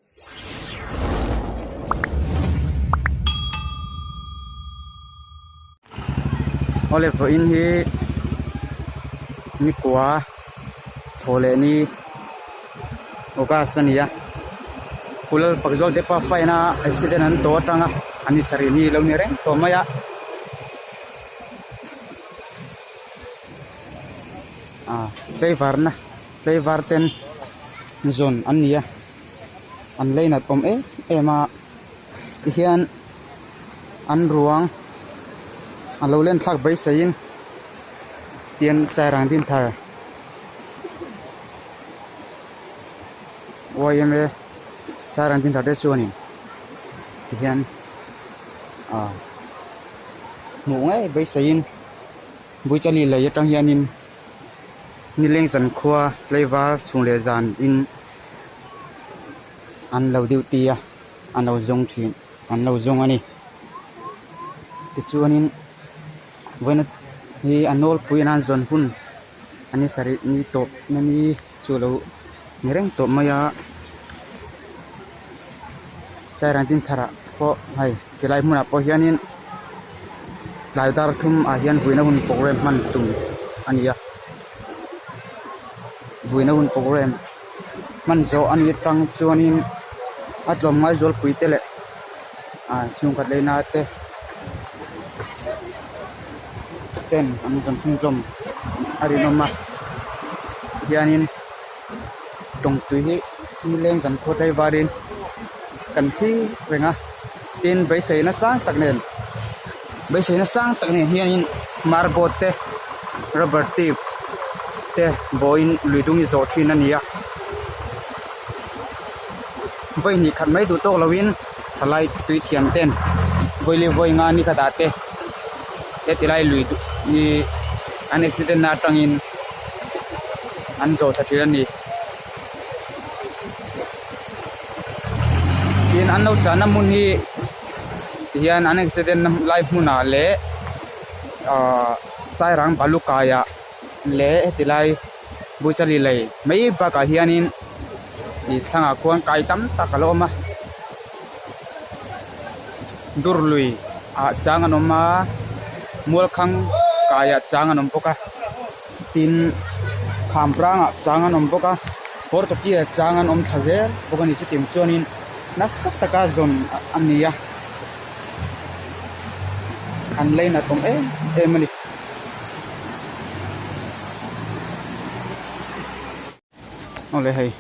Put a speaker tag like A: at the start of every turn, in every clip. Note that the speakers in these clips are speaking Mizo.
A: Awle vawiin hi nikua thaw leh ni August a ni a Kulal Pakzual te pa fine a accident an tawh atanga an ni sarih ni lo ni reng tawh mai a. Ah tlaivar na tlaivar ten zawn an ni a an leinat awm em em a tihian an ruang a lo len thlak beiseiin tian sairang din thar yma sairang din thar te chuanin tihian ah hmuh ngei beiseiin Buichali lei atang hianin nileng zankhua tlaivar chhung leh zan in an lo duty a an lo zawng thin an lo zawng a ni tichuanin vawiin hi a nawlpui an zawn hun a ni sarih ni tawp na ni chu a lo ni reng tawh mai a sairang din tharah pawh hei tilai hmunah pawh hianin tlai dar thum ah hian vuina hun program hman tum a ni a vuina hun program hman zawh a nih atang chuanin a tlawmngai zualpui te leh ah chhungkhat leh na te ten an zawn chhunzawm a rinawm a hianin tawngtui hi nileng zan khua tlai varin kan thlir reng a tin beiseina sang tak nen beiseina sang tak nen hianin marble te rubber tube te vawiin lui dung hi zawh thin a ni a vawi hnih khat mai duh tawk lovin thalai tui thiam ten vawi leh vawi nga ni khat ah te heti lai lui hi an accident na atangin an zawh tha thin a ni tin an lo chahna hmun hi tihian an accident na lai hmunah leh ahh sairang balukai ah leh heti lai buichali lei mai bakah hianin ih thlangah khuan kai tam tak a lo awm a dur lui ah chang an awm a mualkhang kaiah chang an awm bawk a tin khamrangah chang an awm bawk a hortoki ah chang an awm thla zel bawk a ni chutiang chuanin nasa taka zawn a ni a an lainat awm em em a ni. Awle hei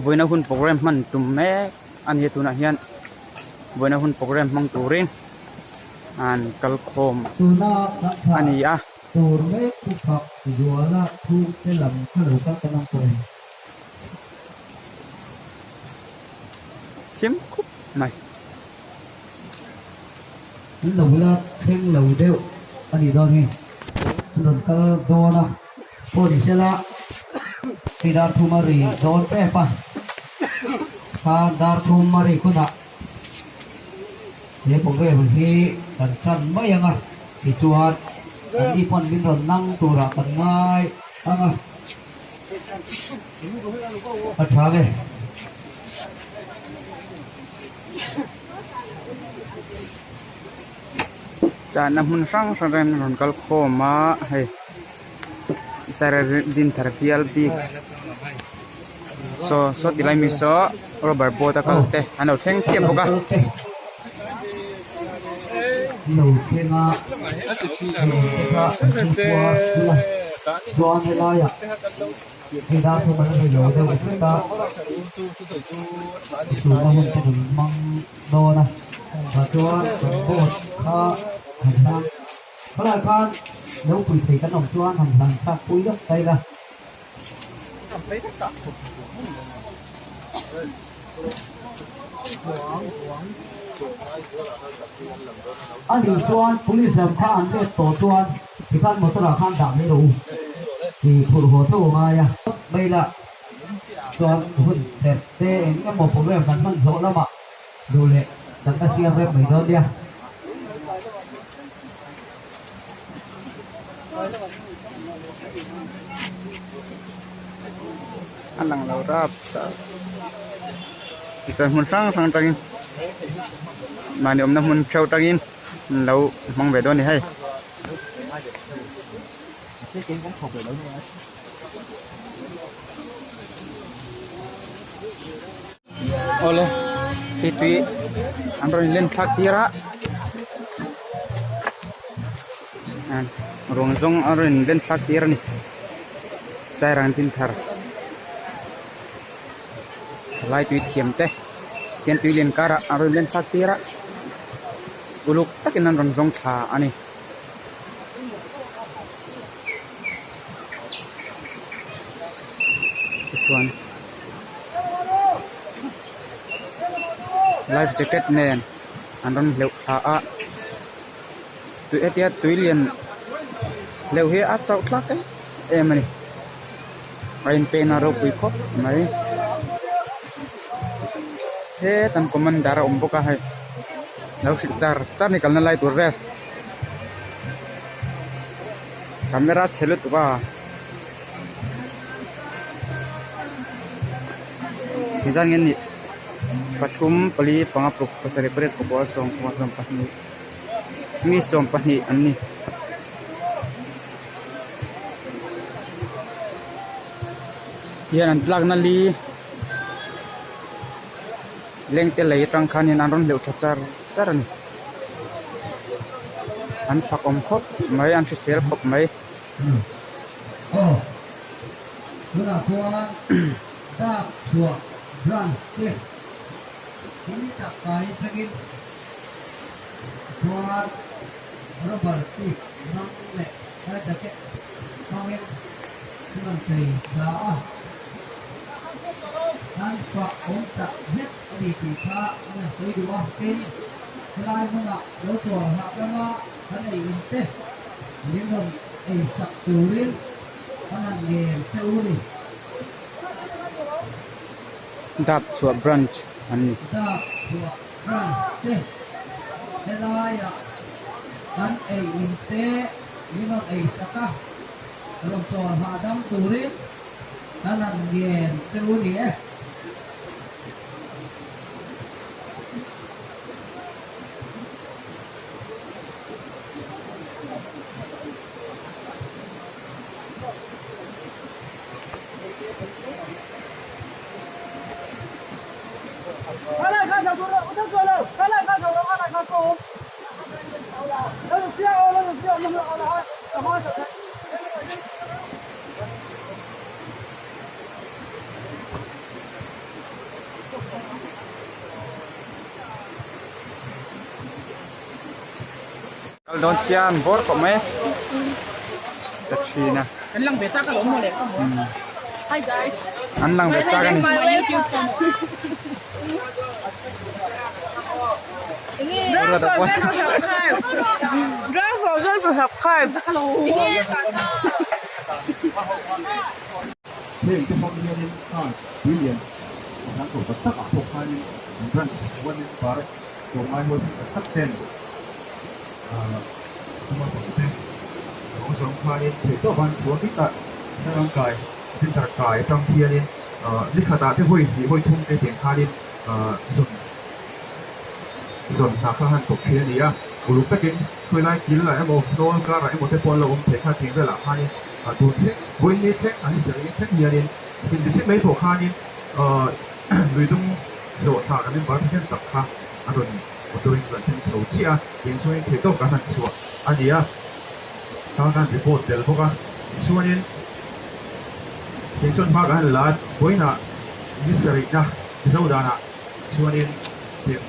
A: vawiina hun program hman tum mek a ni a tunah hian vawiina hun program hmang turin an kal khawm a ni a. Thim khup mai.
B: An lo la thleng lo deuh a nih dawn hi. An rawn kal dawn a, pawh ni sela hei dar thum a ri dawn pep a, kha dar thum a rik hunah he program hi kan tan mai ang a, tichuan an ni pawn min rawn nang turah kan ngai ang a, a tha nge.
A: Chahna hmun hrang hrang te an rawn kal khawm a hei Israel Dinthar bial bik saw saw ti lai mi saw rubber boat a kal te an lo thleng chiah bawk a.
B: Hei dar thum an ri lo deuh hret a, suhna hun te kan hmang dawn a, tah chuan kan boat kha han hlang khalai khan lo pui thei kan awm chuan han hlang thlak pui deuh ta ila. A nih chuan police lam kha an let tawh chuan tikhan motor ah khan dah mai rawh u tih phurh haw tho a ngai a. Mai lah chuan hun serh te eng emaw program kan hman zawh lamah duh leh kan la siam rem mai dawn nia.
A: A lang lo rap thlap tichuan hmun hrang hrang atangin mahni awmna hmun theuh atangin an lo hmang ve dawn a ni hei. Awle hei tui an rawn inlen thlak tir a ruang zawng a rawn inlen thlak tir a ni sairang din thar thalai tui thiam te hian tui lian karah an rawn inlen thlak tir a uluk takin an rawn zawng thla a ni. Tichuan life jacket nen an rawn hleuh thla a tui hetia tui lian hleuh hi a chauh thlak em em a ni a inpen a ropui khawp mai hetan commander a awm bawk a hei lo hrilh char char ni kalna lai tur vel. Camera chhe lutuk a engzat nge nih pathum pali panga paruk pasarih pariat pakua sawmpakua sawmpahnih mi sawmpahnih an ni. Hian an tlakna li lengte lei atang khanin an rawn hleuh tha char char a ni. An fak awm khawp mai an hrisel khawp mai.
B: Aw, tunah khuan dak chhuah branch te hi tak kai atangin khuan rubber tip hmang leh a jacket hmangin an rawn chei thla a, an fak awm tak zet a ni tih kha an han sawi duh a, tin, helai hmunah lo chawl hah lama kan ei in te min rawn ei sak turin an han ngen che u ni.
A: Dap chhuah branch an ni.
B: Dap chhuah branch te helaiah kan ei in te min rawn ei sak a, rawn chawl hahdam turin Kan han ngen che u ni e.
A: Kal dawn chian bawr khawp mai ka thin a.
C: An lang ve chak alawm mawle. Hi guys.
A: An lang ve chak a ni.
D: Heng te hmang hianin khan tuilian a hlang tawh tak tak ah pawh khanin branch one member tlawmngai huaisen tak tak ten kuma pang te ruang zawng khanin theihtawp an chhuah vek a, Sarangkai Dinthar kai atang hianin nikhat ah te vawi hnih vawi thum te tiang khanin zawn zawn hna kha han thawk thin a ni a, uluk takin khawilai kil ah emaw hnawl karah emaw te pawh an lo awm thei kha tih velah khanin tun thleng vawiin thleng an serh thleng hianin hindi chin mai pawh khanin lui dung zawh thla kan member thahnem tak kha a rawn motor in rawn thleng chho chiah a, tiang chuanin theihtawp kan han chhuah a ni a, kha khan report tel bawk a, tichuanin tiang chuan hma kan han la a, vawiinah ni sarihna Mizo danah chuanin tiang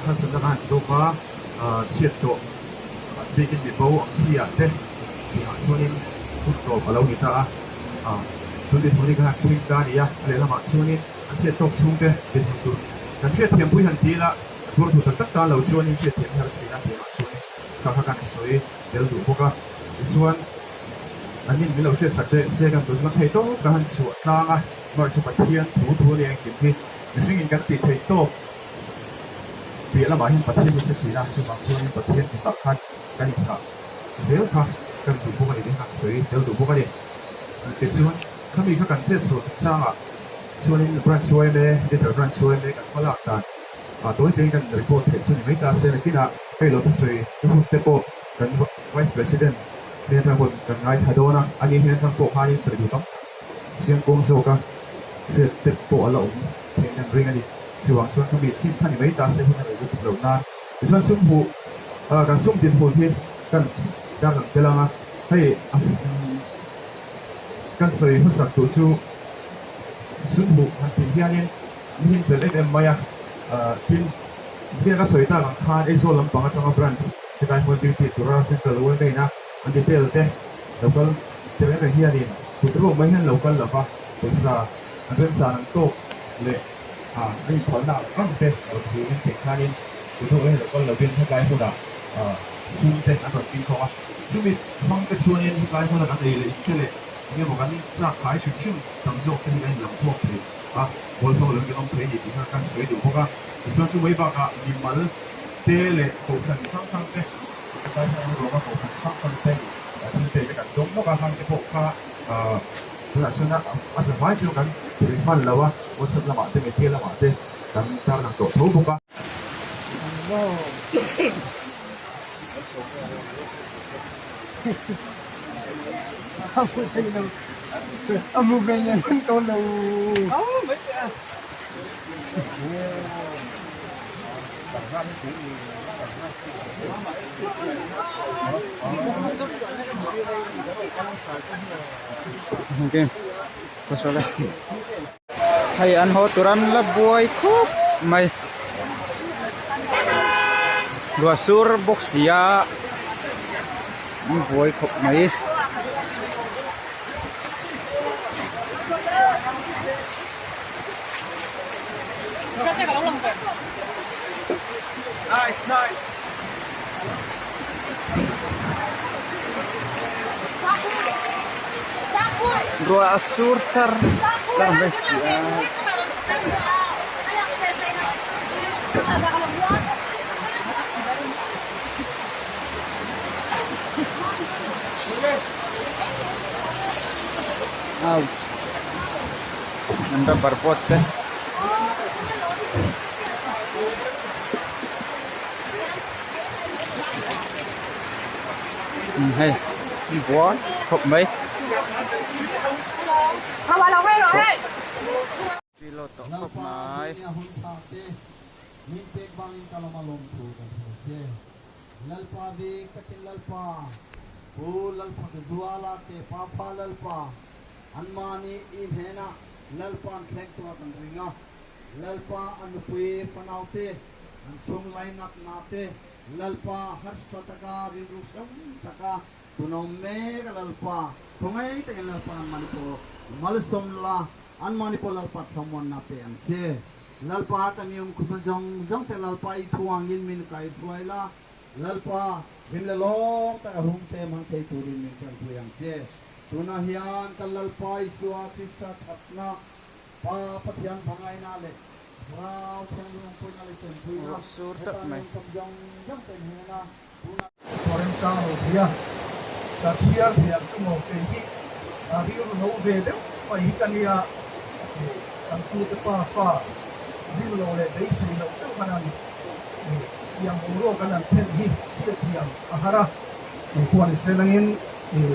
D: harsatna kan han tawk a, chhiat tawh bikin mibo ang chi ah te tihah chuanin hun tawp a lo ni ta a, tun dinhmun hi kan han thleng ta a ni a, a lehlamah chuanin an chhiat tawk chhungte dinhmun tur kan hriatthiam pui han ti ila a tuar thu tak tak tan lo chuanin hriatthiam hi har thin a tihah chuanin kha kha kan sawi tel duh bawk a, tichuan an in min lo hriatsak teh se kan tun chuan thei tawp kan han chhuah tlang a. March Pathian thu thu a ni engkim hi mihringin kan tih theih tawp piah lamah hian Pathian hi che thin a, chuvang chuanin Pathian kutah khan kan inngah zel kha kan duh bawk a ni tih kha kan sawi tel duh bawk a ni. Tichuan. Khami kha kan chet chhuah chungchangah chuanin Branch yma, Leader Branch yma kan hma lak dan tawi tein kan report theih chu ni mai ta se. Nakinah hei lo thusawi te hun te pawh kan Vice President hnen atang pawh kan ngaithla dawn a, ani hnen atang pawh khanin sawi duh tam tak siam kawng zawka hriat te pawh a la awm theihna an ring a ni. Chuvang chuan khami chin kha ni mai ta se hun a rei lutuk loh nan tichuan sum huh kan sum dinhmun hi kan darlang tel ang a, hei kan sawi hmasak duh chu sum huh han tih hianin ni hin fel em em mai a, tin hian a sawi tak ang khan Aizawl lampang atanga branch helai hmun duty tura Central yma in a an detail te local te reng reng hianin kut ruak mai hian lo kal lova pawisa an remchan ang tawk leh a inphalna ang ang te a rawn hmuhin theih khanin kut ruak mai hian lo kal lovin hetlai hmunah sum te an rawn ping khawng a, chumi hmang te chuanin hetlai hmuna kan ei leh in te leh eng emaw kan chak khai hrim hrim tam zawk te hi kan inlamkhawm thei a, bawlhhlawh lo in kan awm thei a ni tih kha kan sawi duh bawk a, tichuan chu mai bakah mimal te leh kohhran hrang hrang te hetlai hmun a ruanga kohhran hrang hrang te thil pek te kan dawng nawk a, hang te pawh kha tunah chuan a zavai chu kan ri hman lo a, WhatsApp lamah te media lamah te kan tarlang tawh tho bawk a.
A: Hei an haw tur an la buai khup mai ruah sur bawk si a an buai khawp mai. Ruah a sur char char mai si a. Ouch. An rubber boat te. Hei buai khawp mai. Tui lo tawh khawp mai.
E: Lalpa a nupui fanaute an chhung lainatna te, Lalpa harsa taka rilru hrang taka tunawm mek a Lalpa khawngaih takin Lalpa an mahni pawh malsawm la, an mahni pawh Lalpa thlamuanna pe ang che. Lalpa ka mium khuma zawng zawng te Lalpa i thuangin min kaihruai la, Lalpa hlim leh lawm taka rum te hmang thei turin min tanpui ang che. Tunah hian kan Lalpa Isua Krista thatna Pa Pathian hmangaihna leh Thlarau Thianghlim awmpuina leh chenpuina heta min kawm zawng zawng te hnena tunah
F: Aw remchang lo thei a, ka chhiar thei ang chu maw kei hi a rilru no ve deuh mai hi ka nia, kan pute pa fa rilru leh beisei loh deuh khan an tiang boruak an an thlen hi hriat thiam a har a, kei pawh ni se langin in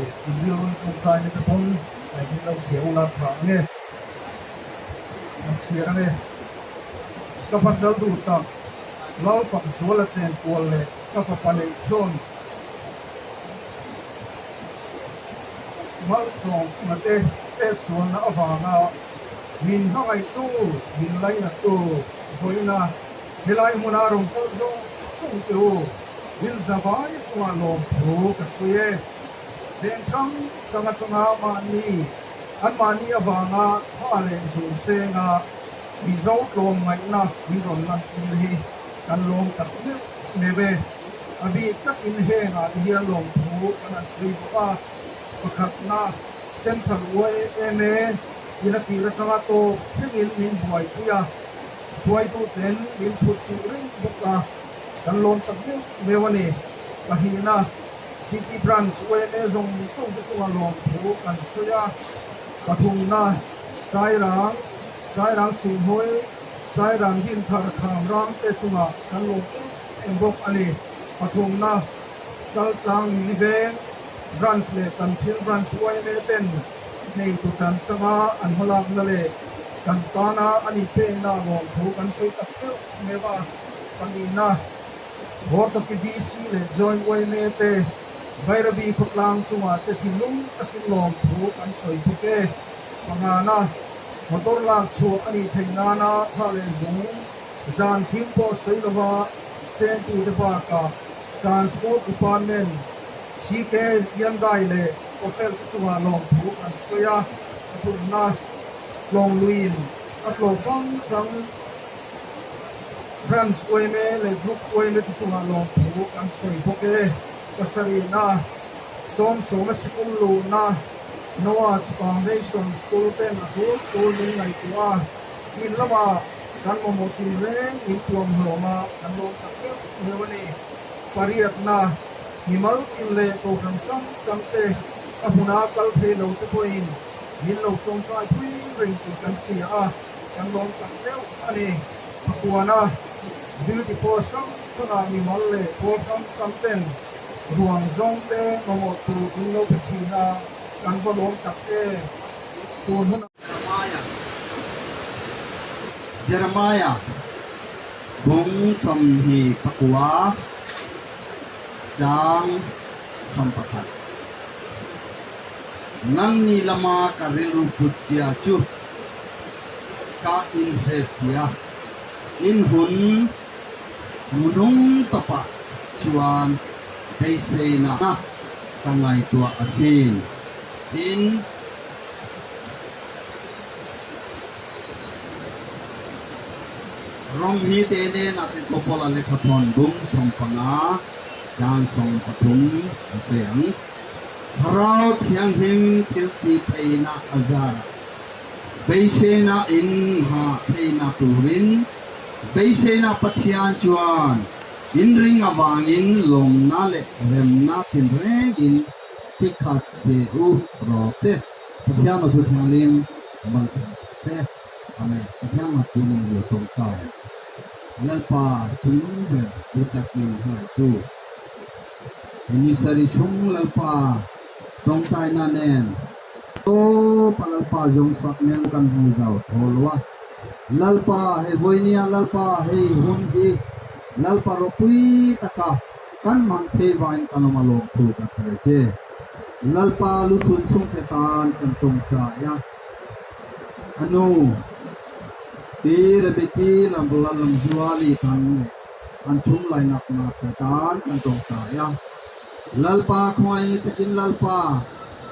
F: rilru tawngtaina te pawn min lo hria ula tha ang e. An chhiar ang e. Ka pasal duh tak, Lalfak Zuala chenkual leh ka fapa neih chuan malsawmna te chetsualna avanga min hmangaihtu, min lainattu vawiina helai hmuna rawn kal zawng zawng te u, min zavai chungah lawmthu ka sawi e. Veng hrang hrang atanga mahni Anmahni avanga tha leh zun senga Mizo tlawmngaihna min rawn lantir hi kan lawm tak meuh meuh e. A bik takin hengah te hian lawmthu kan han sawi bawk a, pakhatna Central yma in a tir atanga tawp thlengin min buaipui a, hruaituten min thutchilh reng bawk a, kan lawm tak meuh meuh a ni. Pahnihna. City Branch yma zawng zawng te chungah lawmthu kan sawi a. Pathumna, Sairang, Sairang Suhmawi, Sairang Dinthar Kham Rang te chungah kan lawm em em bawk a ni. Pathumna, Chaltlang Lili Veng Branch leh Tanthil Branch yma ten neitu chan changa an hmalakna leh kan tana a nih pekna lawmthu kan sawi tak deuh meuh a. Pahnihna, Hortoki DC leh Joint yma te Bairabi khawtlang chungah te thinlung takin lawmthu kan sawi bawk e. Pangana, motor lak chhuah a nih theih nana tha leh zung zan thim pawh sawi lova sentute bakah Transport Department, CK Hyundai leh Opel te chungah lawmthu kan sawi a, pathumna Tlawngluiin a tlawh hrang hrang Branch yma leh Group yma te chungah lawmthu kan sawi bawk e. Pasarihna, Sawmsawma sikul luhna, Noah's Foundation School ten a tul tul min ngaihtuah a, in lamah kan mamawh tinreng min tuam hlawm a, kan lawm tak meuh meuh a ni. Pariatna, Mimal tin leh kohhran hrang hrang te a hmuna kal thei lo te pawhin min lo tawngtai pui reng tih kan hria a, kan lawm tak meuh a ni. Pakuana, Duty post hrang hrangah mimal leh pawl hrang hrang ten ruang zawng te mamawh tur min lo pe thin a, kan va lawm tak em. Tun hunah.
E: Jeremiah Jeremiah bung 29 chang 11 Nangni lama ka rilru put zia chu ka inhre sia, in hun hmuhnung tawpah chuan beiseina ka ngaihtuah asin. Tin. Ram hi te nen a ti Topol a lehkhathawn bung 15 chang 13 a sawi ang. Thlarau Thianghlim thil ti theihna a zar a, beiseina in ha theihna turin beiseina Pathian chuan inring avangin lawmna leh remna tinrengin tikhat che u rawh se. Pathian a thu thianghlim malsawm rawh se. Amen. Pathian mak tu nen lo tawngtai. Lalpa chung ber tu takin hmangaihtu. Ni sarih chhung Lalpa tawngtaina nen tawpa Lalpa zawng chhuak mel kan hmu zau thaw lo a. Lalpa hei vawinia Lalpa hei hun hi Lalpa ropui taka kan hmang thei vangin kan awm a lawmthu kan hre che. Lalpa lusun chhungte tan kan tawngtai a. A nu, Pi Rebeki Lamzuali tan leh an chhung lainatna te tan kan tawngtai a. Lalpa khawngaih takin Lalpa,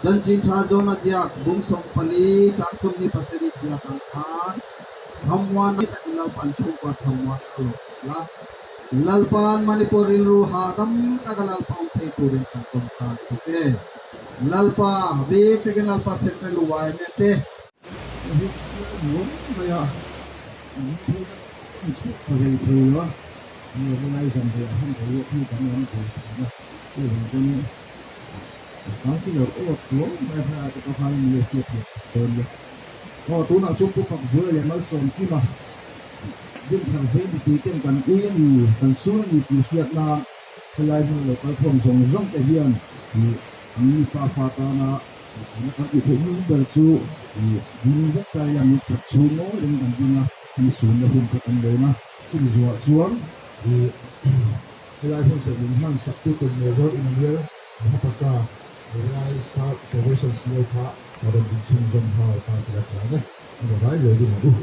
E: Chanchin Tha John-a ziak bung 14 chang 27 ziak ang khan thamuan takin Lalpa an chhungkua thamuan a lo tel a. Lalpa'n Manipur rilru hahdam taka Lalpa awm thei turin kan tawngtai bawk e. Lalpa, bik takin Lalpa Central yma te.
F: Nuam mai a, an phei kha an chhuak ta hlei thei lo a, an lo la lai zan reh han rei leh phei kan lam thei thin a, chuvang chuan kan ti lo awk chuang mai a thlalak te pawh khan min lo hriat thiam sak dawn nia. Aw tunah chuan Pu Fakzuala leh Malsawmkima Dinthar veng mipui ten kan ui a ni, kan sun a ni tih hriat nan helai hmun lo kalkhawm zawng zawng te hian ih an mipa fa tana Tuna kan tih theih hnu ber chu ih ding vek ta ila min khat chhung ngawi reng kan ding a, mi sunna hun kha kan lawm a. Chumi zuah chuan ih helai hmun serh min hman sak tu tur Major Emmanuel Mahapatra helai Salvation Snow kha a rawn inchhunzawm nghal ta sela tha ang e. A va vai lo ding ang u.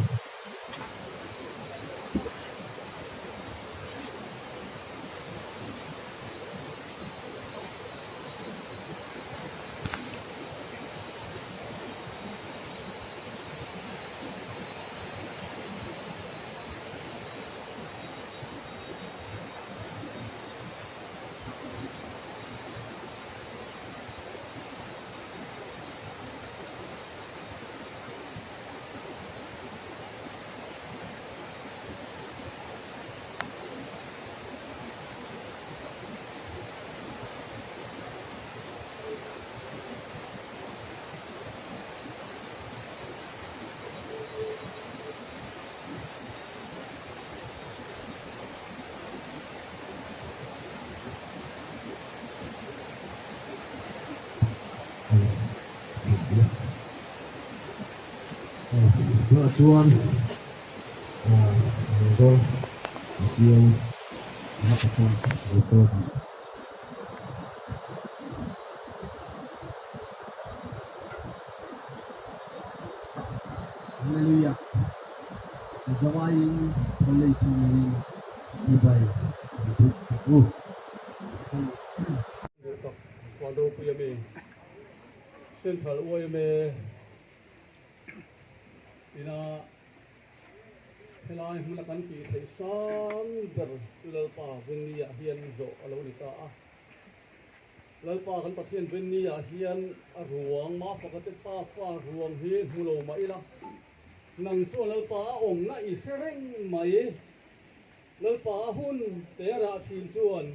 G: Tunah chuan Aizawl CM Hmasa Aizawl
E: Hallelujah. Zawaiin College ngeiin chibai an buk ang u.
H: Duhtak Vanropui ami Central yma ina helai hmuna kan tih theih sang ber chu Lalpa Vunni ah hian zawh a lo ni ta a. Lalpa kan Pathian Vunni ah hian a ruang Mafaka te pafa ruang hi hmu lo mah ila nang chuan Lalpa a awmna i hre reng mai. Lalpa a hun te a rah thin chuan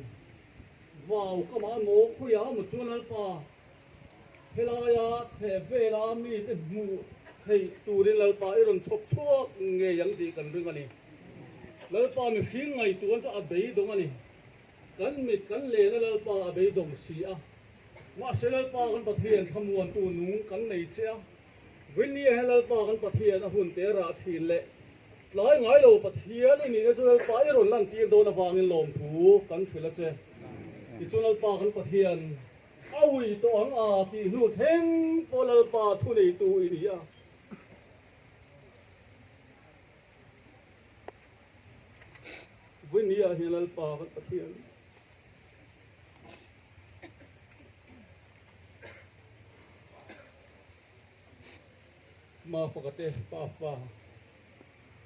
H: vau ka mah maw khawiah a maw chuan Lalpa helaia chheh vela mite hmuh theih turin Lalpa i rawn chhawp chhuak ngei ang tih kan ring a ni. Lalpa mihring ngaihtuan chu a beidawng a ni. Kan mit kan len a Lalpa a beidawng si a. Mahse Lalpa kan Pathian thlamuantu nung kan nei che a. Vawini he Lalpa kan Pathian a hun te rah thin leh tlai ngai lo Pathian i nihna chu Lalpa i rawn lantir dawn avangin lawmthu kan hrilh a che. Tichuan Lalpa kan Pathian a ui tawh ang a tih hnu thleng pawh Lalpa thuneitu i ni a. Vawini ah hian Lalpa kan Pathian. Mafaka te pafa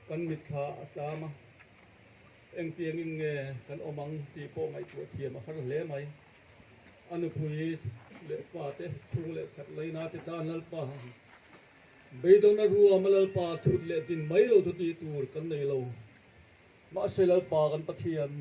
H: kan mitthla a tlam a, engtiangin nge kan awm ang tih pawh ngaihtuah thiam a har hle mai. A nupui leh fate chhung leh khat laina te tan Lalpa beidawna ruam a Lalpa thut leh din mai lo chu tih tur kan nei lo. Mahse Lalpa kan Pathian.